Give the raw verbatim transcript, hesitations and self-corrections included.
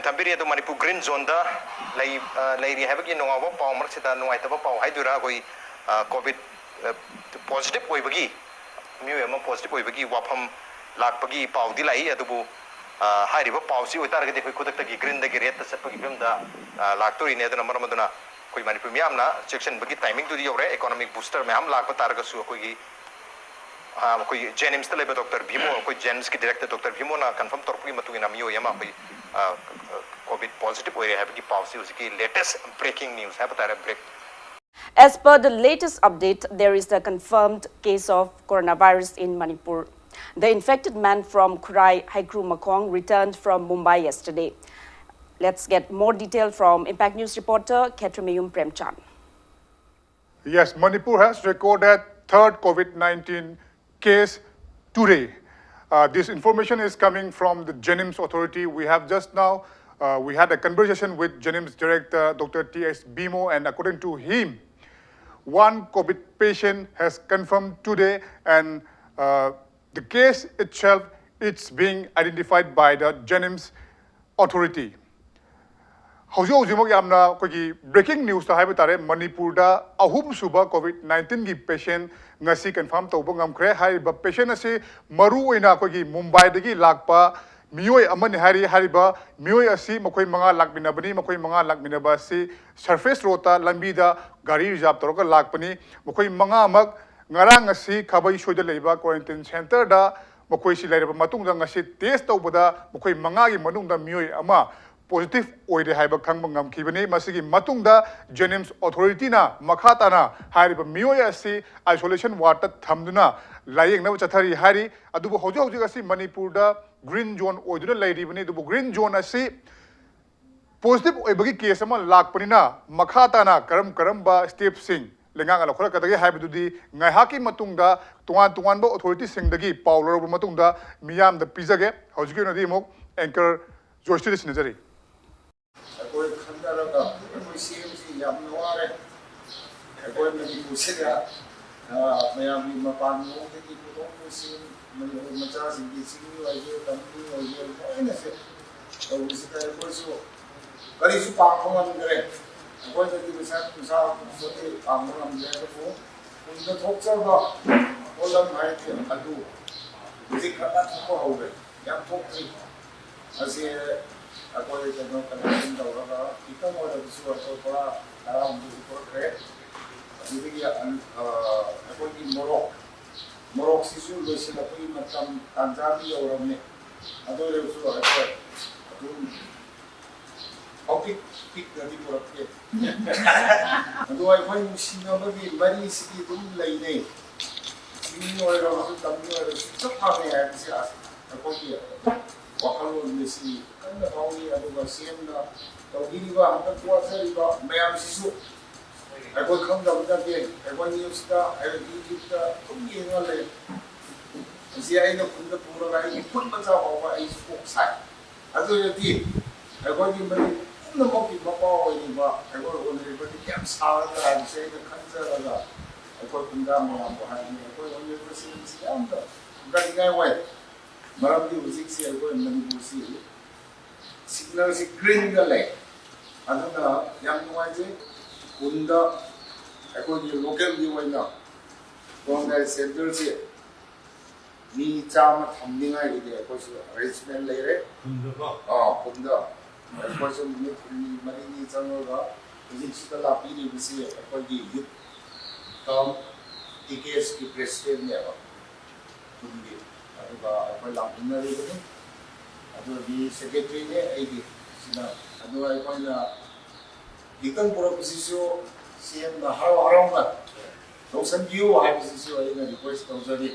ꯊꯝꯕꯤꯔꯤ꯫ ꯑꯗꯨ ꯃꯅꯤꯄꯨꯔ green zoneꯗ ꯂꯩ, ꯑ, ꯂꯩꯔꯤ ꯍꯥꯏꯕꯒꯤ ꯅꯨꯡꯉꯥꯏꯕ ꯄꯥꯎ ꯃꯔꯛꯁꯤꯗ ꯅꯨꯡꯉꯥꯏꯇꯕ ꯄꯥꯎ ꯍꯥꯏꯗꯣꯏꯔꯥ, ꯑꯩꯈꯣꯏ, ꯑ, COVID, ꯑ, positive ꯑꯣꯏꯕꯒꯤ, ꯃꯤꯑꯣꯏ ꯑꯃ positive ꯑꯣꯏꯕꯒꯤ ꯋꯥꯐꯝ ꯂꯥꯛꯄꯒꯤ ꯄꯥꯎꯗꯤ ꯂꯥꯛꯏ꯫ ꯑꯗꯨꯕꯨ, ꯑ, ꯍꯥꯏꯔꯤꯕ ꯄꯥꯎꯁꯤ ꯑꯣꯏꯇꯥꯔꯒꯗꯤ ꯑꯩꯈꯣꯏ ꯈꯨꯗꯛꯇꯒꯤ greenꯗꯒꯤ redꯇ ꯆꯠꯄꯒꯤ ꯐꯤꯕꯝꯗ, ꯑ, ꯂꯥꯛꯇꯣꯔꯤꯅꯤ꯫ ꯑꯗꯨꯅ ꯃꯔꯝ ꯑꯗꯨꯅ ꯑꯩꯈꯣꯏ ꯃꯅꯤꯄꯨꯔ ꯃꯤꯌꯥꯝꯅ ꯆꯦꯛꯁꯤꯟꯕꯒꯤ timingꯗꯨꯗꯤ ꯌꯧꯔꯦ꯫ Economic booster ꯃꯌꯥꯝ ꯂꯥꯛꯄ ꯇꯥꯔꯒꯁꯨ ꯑꯩꯈꯣꯏꯒꯤ, ꯑ, ꯑꯩꯈꯣꯏ JNIMSꯇ ꯂꯩꯕ Doctor ꯚꯤꯃꯣ, ꯑꯩꯈꯣꯏ JNIMSꯀꯤ director Doctor ꯚꯤꯃꯣꯅ confirm ꯇꯧꯔꯛꯄꯒꯤ ꯃꯇꯨꯡ ꯏꯟꯅ ꯃꯤꯑꯣꯏ ꯑꯃ ꯑꯩꯈꯣꯏ, ꯑ, COVID positive ꯑꯣꯏꯔꯦ ꯍꯥꯏꯕꯒꯤ ꯄꯥꯎꯁꯤ ꯍꯧꯖꯤꯛꯀꯤ latest breaking news ꯍꯥꯏꯕ ꯇꯥꯔꯦ, break As per the latest update, there is a confirmed case of coronavirus in Manipur. The infected man from Khurai, Haikru Makhong, returned from Mumbai yesterday. Let's get more detail from Impact News reporter Khetremeyum Premchand. Yes, Manipur has recorded third COVID nineteen case today. Uh, this information is coming from the JNIMS authority. We have just now, uh, we had a conversation with JNIMS director Doctor T S Bimo, and according to him, one COVID patient has confirmed today, and uh, the case itself, it's being identified by the JNIMS authority. ꯍꯧꯖꯤꯛ ꯍꯧꯖꯤꯛꯃꯛ ꯌꯥꯝꯅ ꯑꯩꯈꯣꯏꯒꯤ breaking newsꯇ ꯍꯥꯏꯕ ꯇꯥꯔꯦ, ꯃꯅꯤꯄꯨꯔꯗ ꯑꯍꯨꯝꯁꯨꯕ COVID nineteenꯒꯤ patient ꯉꯁꯤ confirm ꯇꯧꯕ ꯉꯝꯈ꯭ꯔꯦ꯫ ꯍꯥꯏꯔꯤꯕ patient ꯑꯁꯤ ꯃꯔꯨ ꯑꯣꯏꯅ ꯑꯩꯈꯣꯏꯒꯤ ꯃꯨꯝꯕꯥꯏꯗꯒꯤ ꯂꯥꯛꯄ ꯃꯤꯑꯣꯏ ꯑꯃꯅꯤ ꯍꯥꯏꯔꯤ꯫ ꯍꯥꯏꯔꯤꯕ ꯃꯤꯑꯣꯏ ꯑꯁꯤ ꯃꯈꯣꯏ ꯃꯉꯥ ꯂꯥꯛꯃꯤꯟꯅꯕꯅꯤ꯫ ꯃꯈꯣꯏ ꯃꯉꯥ ꯂꯥꯛꯃꯤꯟꯅꯕ ꯑꯁꯤ surface roadꯇ ꯂꯝꯕꯤꯗ ꯒꯥꯔꯤ reserve ꯇꯧꯔꯒ ꯂꯥꯛꯄꯅꯤ꯫ ꯃꯈꯣꯏ ꯃꯉꯥꯃꯛ ꯉꯔꯥꯡ ꯉꯁꯤ ꯈꯥꯕꯩ ꯁꯣꯏꯗ ꯂꯩꯕ quarantine centreꯗ ꯃꯈꯣꯏꯁꯤ ꯂꯩꯔꯕ ꯃꯇꯨꯡꯗ ꯉꯁꯤ test ꯇꯧꯕꯗ ꯃꯈꯣꯏ ꯃꯉꯥꯒꯤ ꯃꯅꯨꯡꯗ ꯃꯤꯑꯣꯏ ꯑꯃ positive ꯑꯣꯏꯔꯦ ꯍꯥꯏꯕ ꯈꯪꯕ ꯉꯝꯈꯤꯕꯅꯤ꯫ ꯃꯁꯤꯒꯤ ꯃꯇꯨꯡꯗ JNIMS authorityꯅ ꯃꯈꯥ ꯇꯥꯅ ꯍꯥꯏꯔꯤꯕ ꯃꯤꯑꯣꯏ ꯑꯁꯤ isolation wardꯇ ꯊꯝꯗꯨꯅ ꯂꯥꯌꯦꯡꯅꯕ ꯆꯠꯊꯔꯤ ꯍꯥꯏꯔꯤ꯫ ꯑꯗꯨꯕꯨ ꯍꯧꯖꯤꯛ ꯍꯧꯖꯤꯛ ꯑꯁꯤ ꯃꯅꯤꯄꯨꯔꯗ green zone ꯑꯣꯏꯗꯨꯅ ꯂꯩꯔꯤꯕꯅꯤ꯫ ꯑꯗꯨꯕꯨ green zone ꯑꯁꯤ positive ꯑꯣꯏꯕꯒꯤ case ꯑꯃ ꯂꯥꯛꯄꯅꯤꯅ ꯃꯈꯥ ꯇꯥꯅ ꯀꯔꯝ ꯀꯔꯝꯕ stepꯁꯤꯡ ꯂꯩꯉꯥꯛꯅ ꯂꯧꯈꯠꯂꯛꯀꯗꯒꯦ ꯍꯥꯏꯕꯗꯨꯗꯤ ꯉꯥꯏꯍꯥꯛꯀꯤ ꯃꯇꯨꯡꯗ ꯇꯣꯉꯥꯟ ꯇꯣꯉꯥꯟꯕ authorityꯁꯤꯡꯗꯒꯤ ꯄꯥꯎ ꯂꯧꯔꯕ ꯃꯇꯨꯡꯗ ꯃꯤꯌꯥꯝꯗ ꯄꯤꯖꯒꯦ꯫ ꯍꯧꯖꯤꯛꯀꯤ ꯑꯣꯏꯅꯗꯤ ꯑꯃꯨꯛ anchor ꯖꯣꯏꯁꯇ꯭ꯔꯤꯗ ꯁꯤꯟꯅꯖꯔꯤ꯫ ꯑꯩꯈꯣꯏ ꯈꯟꯊꯔꯒ ꯑꯩꯈꯣꯏ ꯁꯤ ꯑꯦꯝ ꯁꯤ ꯌꯥꯝꯅ ꯋꯥꯔꯦ꯫ ꯑꯩꯈꯣꯏ ꯃꯅꯤꯄꯨꯔꯁꯤꯗ, ꯑ, ꯃꯌꯥꯝꯒꯤ ꯃꯄꯥꯟ ꯂꯣꯝꯗꯒꯤ ꯄꯨꯊꯣꯛ ꯄꯨꯁꯤꯟ, ꯃꯅꯤꯄꯨꯔ ꯃꯆꯥꯁꯤꯡꯒꯤ ꯆꯤꯡꯃꯤ ꯑꯣꯏꯒꯦ, ꯇꯝꯃꯤ ꯑꯣꯏꯒꯦ, ꯂꯣꯏꯅꯁꯦ ꯇꯧꯕꯁꯤꯗ ꯑꯩꯈꯣꯏꯁꯨ ꯀꯔꯤꯁꯨ ꯄꯥꯡꯕ ꯉꯝꯗ꯭ꯔꯦ꯫ ꯑꯩꯈꯣꯏꯗꯗꯤ ꯄꯩꯁꯥ ꯅꯨꯡꯁꯥ ꯀꯨꯝꯕꯗꯤ ꯄꯥꯡꯕ ꯉꯝꯗ꯭ꯔꯦ, ꯑꯗꯨꯕꯨ ꯈꯨꯟꯗ ꯊꯣꯛꯆꯕ ꯄꯣꯠꯂꯝ ꯍꯥꯏꯗꯤ ꯑꯂꯨ ꯍꯧꯖꯤꯛ ꯈꯔ ꯊꯣꯛꯄ ꯍꯧꯔꯦ, ꯌꯥꯝ ꯊꯣꯛꯇ꯭ꯔꯤ꯫ ꯑꯁꯤ ꯑꯩꯈꯣꯏ ꯀꯩꯅꯣ ꯀꯂꯦꯛꯁꯟ ꯇꯧꯔꯒ ꯈꯤꯇꯪ ꯑꯣꯏꯔꯕꯁꯨ ꯑꯇꯣꯞꯄ ꯇꯔꯥꯃꯨꯛꯇꯁꯨ ꯄꯨꯔꯛꯈ꯭ꯔꯦ꯫ ꯑꯗꯨꯗꯒꯤ ꯑꯂꯨ, ꯑ, ꯑꯩꯈꯣꯏꯒꯤ ꯃꯣꯔꯣꯛ, ꯃꯣꯔꯣꯛꯁꯤꯁꯨ ꯂꯣꯏꯁꯤꯜꯂꯛꯄꯒꯤ ꯃꯇꯝ ꯇꯥꯟꯖꯥꯗꯤ ꯌꯧꯔꯕꯅꯤ꯫ ꯑꯗꯨ ꯑꯣꯏꯔꯕꯁꯨ ꯑꯩꯈꯣꯏ ꯑꯗꯨꯝ ꯄꯤꯛ ꯄꯤꯛꯅꯗꯤ ꯄꯨꯔꯛꯇꯦ꯫ ꯑꯗꯣ ꯑꯩꯈꯣꯏ ꯅꯨꯡꯁꯤꯅꯕꯒꯤ ꯃꯔꯤꯁꯤꯗꯤ ꯑꯗꯨꯝ ꯂꯩꯅꯩ꯫ ꯆꯤꯡꯃꯤ ꯑꯣꯏꯔꯕꯁꯨ, ꯇꯝꯃꯤ ꯑꯣꯏꯔꯕꯁꯨ ꯆꯞ ꯃꯥꯟꯅꯩ ꯍꯥꯏꯕꯁꯦ ꯑꯩꯈꯣꯏꯒꯤ ꯋꯥꯈꯜꯂꯣꯟ ꯑꯁꯤ ꯀꯟꯅ ꯐꯥꯎꯏ꯫ ꯑꯗꯨꯒ ꯁꯤ ꯑꯦꯝꯅ ꯇꯧꯕꯤꯔꯤꯕ, ꯍꯟꯗꯛ ꯋꯥꯊꯔꯤꯕ ꯃꯌꯥꯝꯁꯤꯁꯨ ꯑꯩꯈꯣꯏ ꯈꯪꯗꯕ ꯅꯠꯇꯦ꯫ ꯑꯩꯈꯣꯏ ꯅ꯭ꯌꯨꯁꯇ, ꯑꯩꯈꯣꯏ ꯌꯨꯇ꯭ꯌꯨꯕꯇ ꯑꯗꯨꯝ ꯌꯦꯡꯉ ꯂꯩ꯫ ꯃꯁꯤ ꯑꯩꯅ ꯈꯨꯟꯗ ꯄꯨꯔꯒ ꯑꯩꯒꯤ ꯈꯨꯠ ꯃꯆꯥ ꯐꯥꯎꯕ ꯑꯩꯁꯨ ꯀꯣꯛ ꯁꯥꯏ꯫ ꯑꯗꯨ ꯑꯣꯏꯔꯗꯤ ꯑꯩꯈꯣꯏꯒꯤ ꯃꯅꯤꯄꯨꯔ ꯄꯨꯝꯅꯃꯛꯀꯤ ꯃꯄꯥ ꯑꯣꯏꯔꯤꯕ ꯑꯩꯈꯣꯏ ꯑꯣꯅꯔꯦꯕꯜꯗꯤ ꯀꯌꯥꯝ ꯁꯥꯒꯗ꯭ꯔꯥ ꯍꯥꯏꯕꯁꯦ ꯑꯩꯅ ꯈꯟꯖꯔꯒ ꯑꯩꯈꯣꯏ ꯈꯨꯟꯖꯥ ꯃꯌꯥꯝꯕꯨ ꯍꯥꯏꯕꯅꯤ꯫ ꯑꯩꯈꯣꯏ ꯑꯣꯅꯔꯦꯕꯜꯁꯤꯡꯁꯤ ꯌꯥꯝꯅ ꯍꯟꯊꯅꯤꯡꯉꯥꯏ ꯑꯣꯏ꯫ ꯃꯔꯝꯗꯤ ꯍꯧꯖꯤꯛꯁꯤ ꯑꯩꯈꯣꯏ ꯃꯅꯤꯄꯨꯔꯁꯤ ꯁꯤꯒꯅꯦꯜꯁꯤ ꯒ꯭ꯔꯤꯟꯗ ꯂꯩ꯫ ꯑꯗꯨꯅ ꯌꯥꯝ ꯅꯨꯡꯉꯥꯏꯖꯩ꯫ ꯈꯨꯟꯗ ꯑꯩꯈꯣꯏꯒꯤ ꯂꯣꯀꯦꯜꯒꯤ ꯑꯣꯏꯅ ꯒꯣꯟꯗꯥꯏ ꯁꯦꯟꯇꯔꯁꯤ ꯃꯤ ꯆꯥꯝꯃ ꯊꯝꯅꯤꯡꯉꯥꯏꯒꯤꯗꯤ ꯑꯩꯈꯣꯏꯁꯨ ꯑꯦꯔꯦꯟꯖꯃꯦꯟ ꯂꯩꯔꯦ꯫ ꯈꯨꯟꯗꯀꯣ? ꯑꯥ, ꯈꯨꯟꯗ ꯑꯩꯈꯣꯏꯁꯨ ꯅꯨꯃꯤꯠ ꯍꯨꯝꯅꯤ ꯃꯔꯤꯅꯤ ꯆꯪꯉꯒ ꯍꯧꯖꯤꯛꯁꯤꯗ ꯂꯥꯛꯄꯤꯔꯤꯕꯁꯤ ꯑꯩꯈꯣꯏꯒꯤ ꯌꯨꯠ ꯀꯝ ꯇꯤ ꯀꯦ ꯑꯦꯁꯀꯤ ꯄ꯭ꯔꯦꯁꯤꯗꯦꯟꯅꯦꯕ꯫ ꯈꯨꯟꯒꯤ꯫ ꯑꯗꯨꯒ ꯑꯩꯈꯣꯏ ꯂꯥꯛꯃꯤꯟꯅꯔꯤꯕꯅꯤ꯫ ꯑꯗꯨꯒꯤ ꯁꯦꯀ꯭ꯔꯦꯇꯔꯤꯅꯦ ꯑꯩꯒꯤ ꯁꯤꯅ꯫ ꯑꯗꯨꯒ ꯑꯩꯈꯣꯏꯅ ꯈꯤꯇꯪ ꯄꯨꯔꯛꯄꯁꯤꯁꯨ ꯁꯤ ꯑꯦꯝꯅ ꯍꯔꯥꯎ ꯍꯔꯥꯎꯅ ꯂꯧꯁꯤꯟꯕꯤꯌꯨ ꯍꯥꯏꯕꯁꯤꯁꯨ ꯑꯩꯅ ꯔꯤꯀ꯭ꯋꯦꯁ ꯇꯧꯖꯔꯤ꯫